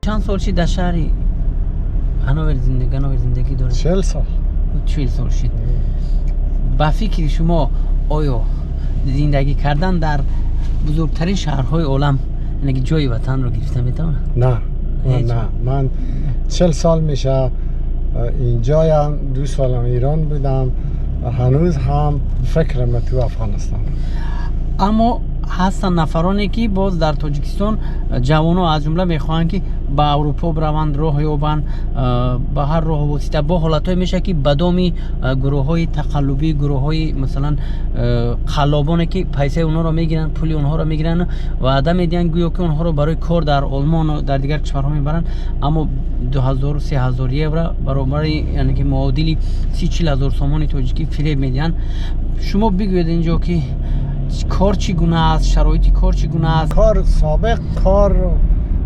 چند سال شد در شهر هانوور زندگی دارید؟ 40 سال. 40 سال شد. با فکر شما آیا زندگی کردن در بزرگترین شهرهای عالم یعنی جای وطن رو گرفته میتونه؟ نه نه، من 40 سال میشه اینجایم، 2 سالم ایران بودم، هنوز هم فکرم تو افغانستان. اما هستن نفرانی که باز در تاجیکستان جوان‌ها از جمله میخواهند که به اروپا بروند، راه یابند، به هر راه واسطه با حالتهای میشه که به دام گروه های تقلبی، گروه های مثلا قلابانه که پیسه اونها رو میگیرن، پول اونها رو میگیرن و عدم میدین، گویا که اونها رو برای کار در آلمان و در دیگر کشورها میبرن، اما 2000 3000 یورو برابر یعنی که معادل 30-40 هزار سومانی تاجیکی فریب میدین. شما بگویید اینجا که کار چگونه است، شرایط کار چگونه است؟ کار سابق کار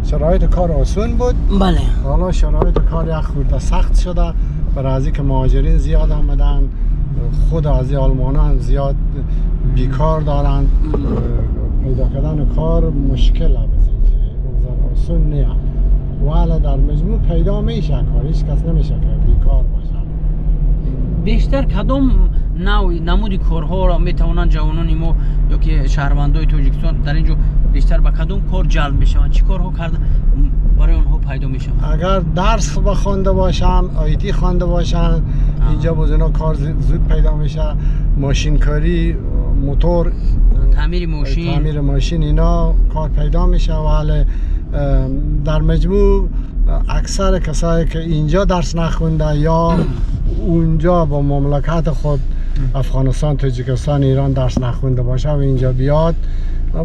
شرایط کار آسون بود. بله. حالا شرایط کار یک خورده سخت شده برای از اینکه مهاجرین زیاد آمدن، خود از آلمان هم زیاد بیکار دارن، پیدا کردن کار مشکل است، آسون نیست. ولی در مجموع پیدا میشه کار، هیچ کس نمیشه که بیکار باشه. بیشتر کدام نوع نمود کارها را میتوانند جوانان ما یا که شهروندای تاجیکستان در اینجا بیشتر به کدام کار جلب میشوند؟ چی کارها کرده برای آنها پیدا میشوند؟ اگر درس بخوانده باشم، IT خوانده باشن، اینجا باز اینا کار زود پیدا میشه. ماشینکاری، موتور، تعمیر ماشین، تعمیر ماشین، اینا کار پیدا میشه. ولی در مجموع اکثر کسایی که اینجا درس نخونده یا اونجا با مملکت خود افغانستان، تاجیکستان، ایران درس نخونده باشه و اینجا بیاد،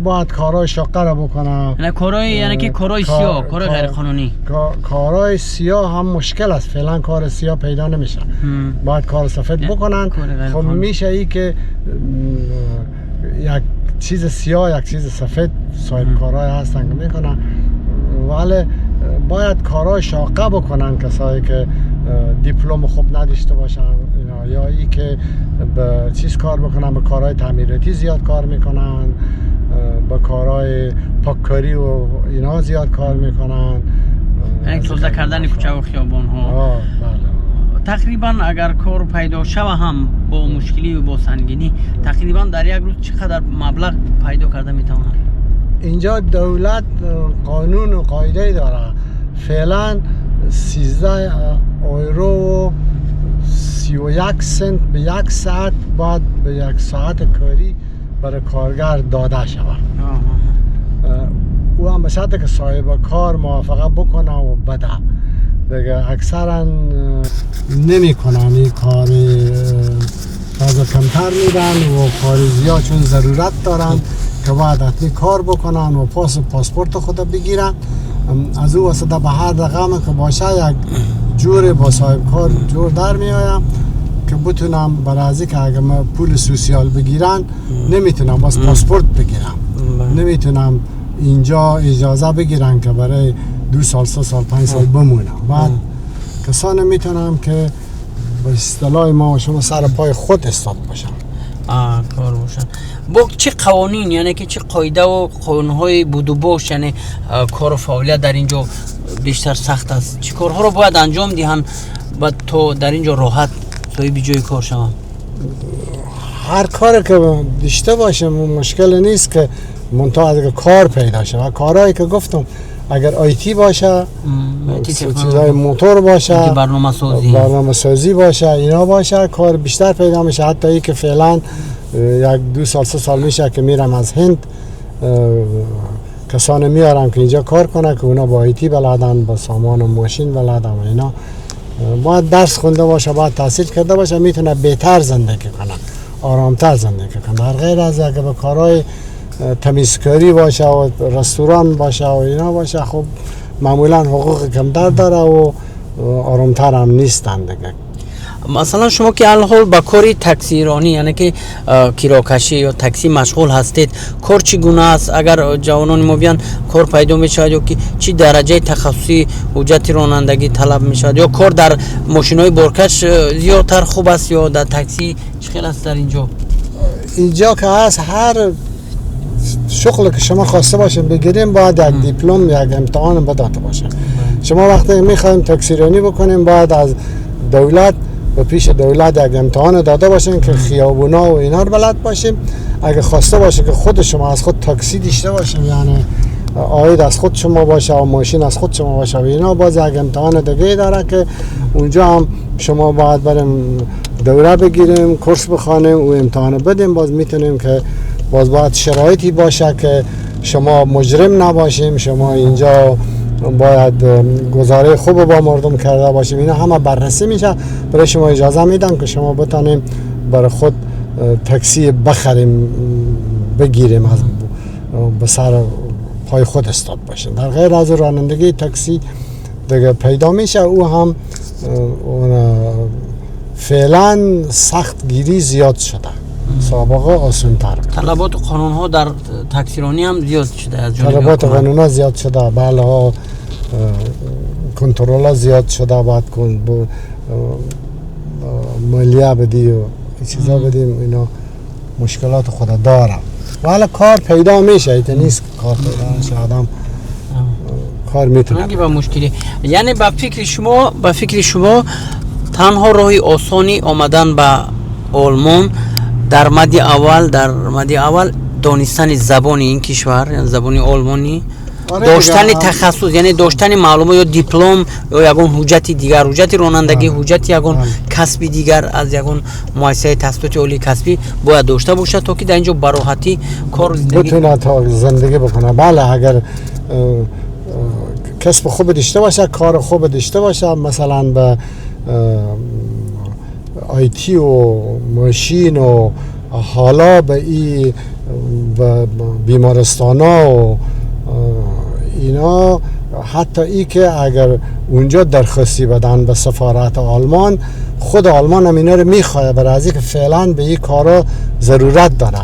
باید کارهای شاقه را بکنه. یعنی کارهای، یعنی که کارهای سیاه، کارهای غیر قانونی. کارهای سیاه هم مشکل است، فعلا کار سیاه پیدا نمیشه، باید کار سفید بکنن. خب میشه ای که یک چیز سیاه یک چیز سفید صاحب کارهای هستن که میکنن، ولی باید کارهای شاقه بکنن کسایی که دیپلم خوب نداشته باشن اینا، یا ای که به چیز کار بکنن، به کارهای تعمیراتی زیاد کار میکنن، به کارهای پاککاری و اینا زیاد کار میکنن، یعنی تازه کردن کوچه و خیابان ها. بله. تقریبا اگر کار پیدا شوه هم با مشکلی و با سنگینی، تقریبا در یک روز چقدر مبلغ پیدا کرده میتوانند؟ اینجا دولت قانون و قاعده داره. فعلا 13 یورو و 31 سنت به یک ساعت باید به یک ساعت کاری برای کارگر داده شود. او هم به شرط که صاحب کار موافقه بکنه و بده. دیگه اکثرا نمیکنن این کار، تازه کمتر میدن و کار زیاد چون ضرورت دارن که باید حتمی کار بکنن و پاسپورت خود بگیرن. از او واسطه به هر رقم که باشه یک جور با صاحب کار جور در می آیم که بتونم برای از که اگر ما پول سوسیال بگیرن نمیتونم باز پاسپورت بگیرم، نمیتونم اینجا اجازه بگیرن که برای 2 سال 3 سال 5 سال بمونم. بعد کسان میتونم که به اصطلاح ما و شما سر پای خود استاد باشم. کار باشن. با چه قوانین، یعنی که چه قاعده و قانون‌های بود و باش، یعنی کار و فعالیت در اینجا بیشتر سخت است، چه کارها رو باید انجام دهن و تا در اینجا راحت صاحب جای کار شوند؟ هر کاری که داشته باشم مشکل نیست که منتها اگر کار پیدا شه و کارهایی که گفتم اگر آیتی باشه، چیزای موتور باشه، برنامه سازی باشه، اینا باشه، کار بیشتر پیدا میشه. حتی ای که فعلا 1-2 سال 3 سال میشه که میرم از هند کسان میارم که اینجا کار کنه که اونا با آیتی بلدن، با سامان و ماشین بلدن و اینا. باید درس خونده باشه، باید تحصیل کرده باشه، میتونه بهتر زندگی کنه، آرامتر زندگی کنه. در غیر از اگه به کارهای تمیزکاری باشه و رستوران باشه و اینا باشه، خب معمولا حقوق کمتر داره و آرامتر هم نیستن دیگه. مثلا شما که الان با کاری تاکسیرانی، یعنی که کراکشی یا تاکسی مشغول هستید، کار چگونه است؟ اگر جوانان ما بیان کار پیدا میشود یا که چی درجه تخصصی حجت رانندگی طلب میشود، یا کار در ماشین‌های بارکش زیادتر خوب است یا در تاکسی؟ چه خیلی است در اینجا؟ اینجا که هست هر شغل که شما خواسته باشین بگیریم باید یک دیپلم، یک امتحان بداده باشه. شما وقتی میخوایم تاکسیرانی بکنیم باید از دولت و پیش دولت یک امتحان داده باشیم که خیابونا و اینا رو بلد باشیم. اگه خواسته باشه که خود شما از خود تاکسی داشته باشیم، یعنی عاید از خود شما باشه و ماشین از خود شما باشه و اینا، باز یک امتحان دیگه داره که اونجا هم شما باید بریم دوره بگیریم، کورس بخوانیم و امتحان بدیم. باز میتونیم که باز باید شرایطی باشه که شما مجرم نباشیم، شما اینجا باید گزاره خوب با مردم کرده باشیم. اینا همه بررسی میشه، برای شما اجازه میدن که شما بتانیم برای خود تاکسی بخریم بگیریم، از به سر پای خود استاد باشیم. در غیر از رانندگی تاکسی دیگه پیدا میشه، او هم فعلا سخت گیری زیاد شده، سابقه آسان تر. طلبات قانون ها در تاکسیرانی هم زیاد شده، از جانب طلبات قانون ها زیاد شده، بله ها، کنترل ها زیاد شده، باید مالیه بدی و چیزا بدیم، اینا مشکلات خود داره. ولی کار پیدا میشه، ایت نیست کار پیدا نشه، آدم کار میتونه. با مشکلی، یعنی با فکر شما، با فکر شما تنها راه آسانی آمدن به آلمان در مد اول، در مد اول دانستن زبان این کشور، یعنی زبان آلمانی، داشتن تخصص، یعنی داشتن معلومات یا دیپلم یا یگان حجت دیگر، حجت رانندگی، حجت یگان کسب دیگر از یگان مؤسسه تحصیلات عالی کسبی باید داشته باشد تا که در اینجا به راحتی کار زندگی بتونه تا زندگی بکنه. بله، اگر کسب خوب داشته باشه، کار خوب داشته باشه، مثلا به آیتی و ماشین و حالا به این بیمارستان ها و اینا، حتی ای که اگر اونجا درخواستی بدن به سفارت آلمان، خود آلمان هم اینا رو میخواه، برای از اینکه فعلا به این کارا ضرورت داره.